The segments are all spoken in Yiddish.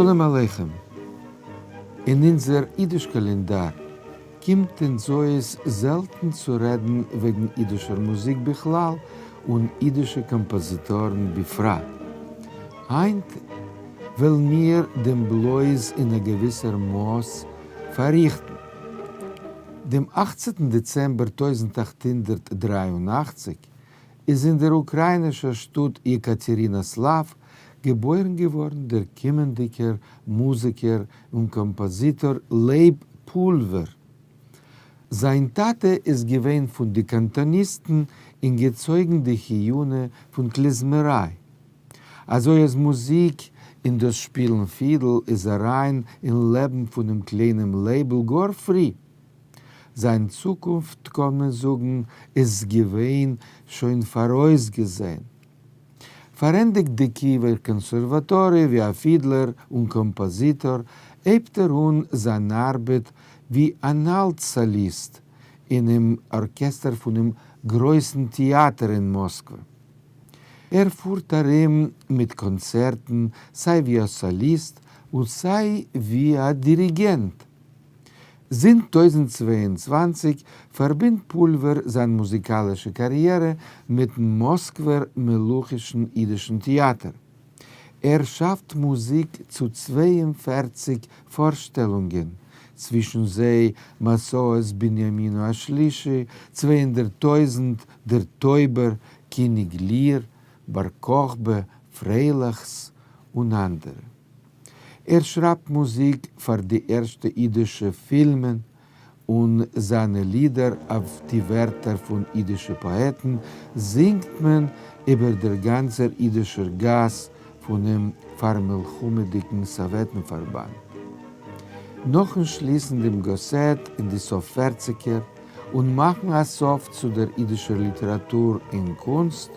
שלום עליכם! אין אונזער אידיש קאלענדאר קומט אונז אויס זעלטן צו רעדן וועגן אידישער מוזיק בכלל און אידישע קאמפאזיטארן בפרט. היינט וועלן מיר דעם בלויז אין א געוויסער מאס פארריכטן. דעם אכצנטן דעצעמבער 1883 איז אין דער אוקראינישער שטאט יעקאטערינאסלאוו געבוירן געווארן דער קומענדיגער מוזיקער און קאמפאזיטאר לייב פולווער. זיין טאטע איז געווען פון די קאנטאניסטן און געצויגן די חיונה פון קלעזמעריי. אזוי אז מוזיק און דאס שפילן פידל איז אריין אין לעבן פונעם קליינעם לייבל גאר פרי. זיין צוקונפט קען מען זאגן איז געווען שוין פאראויסגעזען. פארענדיגט די קיעווער קאנסערוואטאריע ווי א פידלער און קאמפאזיטאר, הייבט ער אן זיין ארבעט ווי אן אלט-סאליסט אינעם ארקעסטער פונעם גרויסן טעאטער אין מאסקווע. ער פארט ארום מיט קאנצערטן סיי ווי א סאליסט און סיי ווי א דיריגענט. זינט 1022 פארבינדט פולווער זיין מוזיקאלישע קאריערע מיטן מאסקווער מלוכישן אידישן טעאטער. ער שאפט מוזיק צו 42 פארשטעלונגען, צווישן זיי מסעות בנימינו השלישי, 200,000, דער טויבער, קיניג ליר, בר כוכבא, פרייליכס, און אנדערע. ער שרייבט מוזיק פאר די ערשטע אידישע פילמען, און זיינע לידער אויף די ווערטער פון אידישע פאעטן זינגט מען איבער דער גאנצער אידישער גאס פונעם פארמלחמה'דיגן סאוועטן-פארבאנד. נאכן שליסן דעם גאסעט אין די סוף פערציגער און מאכן א סוף צו דער אידישער ליטעראטור און קונסט,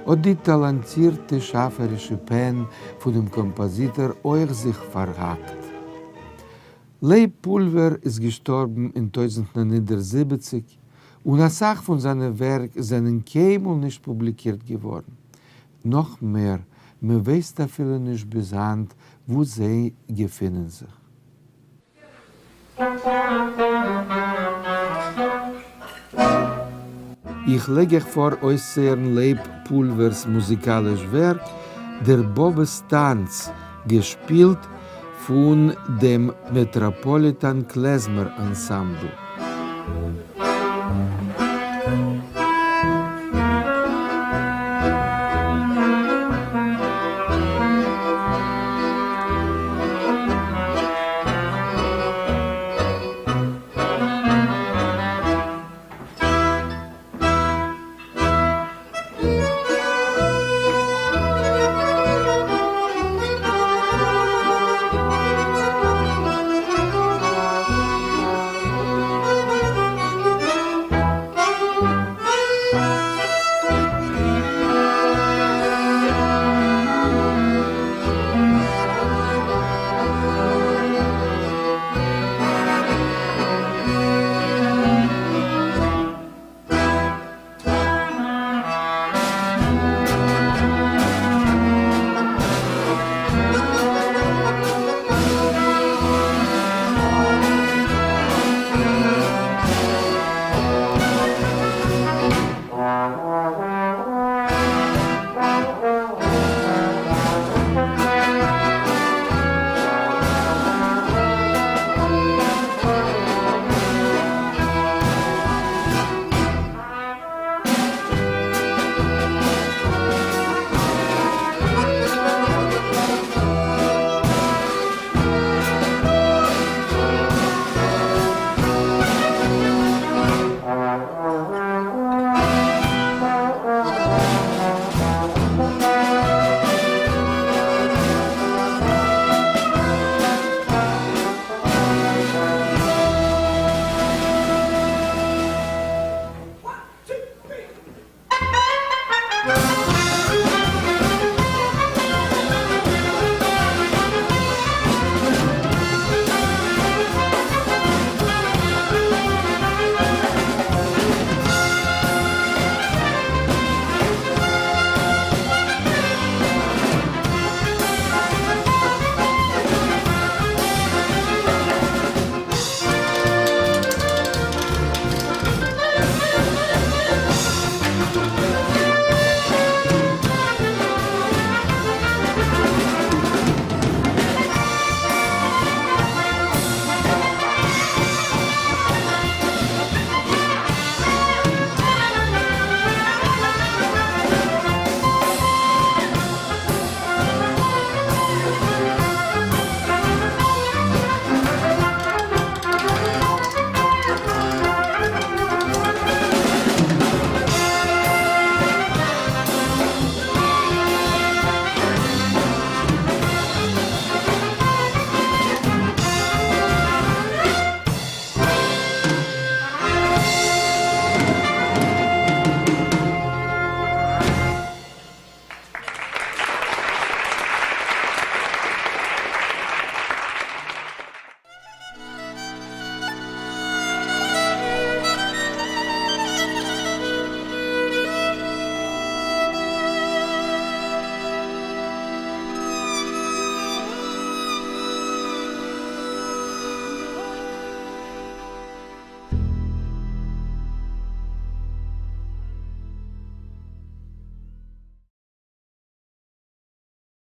האט די טאלאנטירטע שאפערישע פען פונעם קאמפאזיטאר אויך זיך פארהאקט. לייב פולווער איז געשטארבן אין 1970, און אסאך פון זיינע ווערק זענען קיינמאל נישט פובליקירט געווארן. נאך מער, מען ווייסט אפילו נישט ביז היינט וואו זיי געפינען זיך. איך לייג אייך פאר אויסצוהערן לייב פולווער'ס מוזיקאליש ווערק דער באבעס טאנץ, געשפילט פון דעם מעטראפאליטאן קלעזמער אנסאמבל.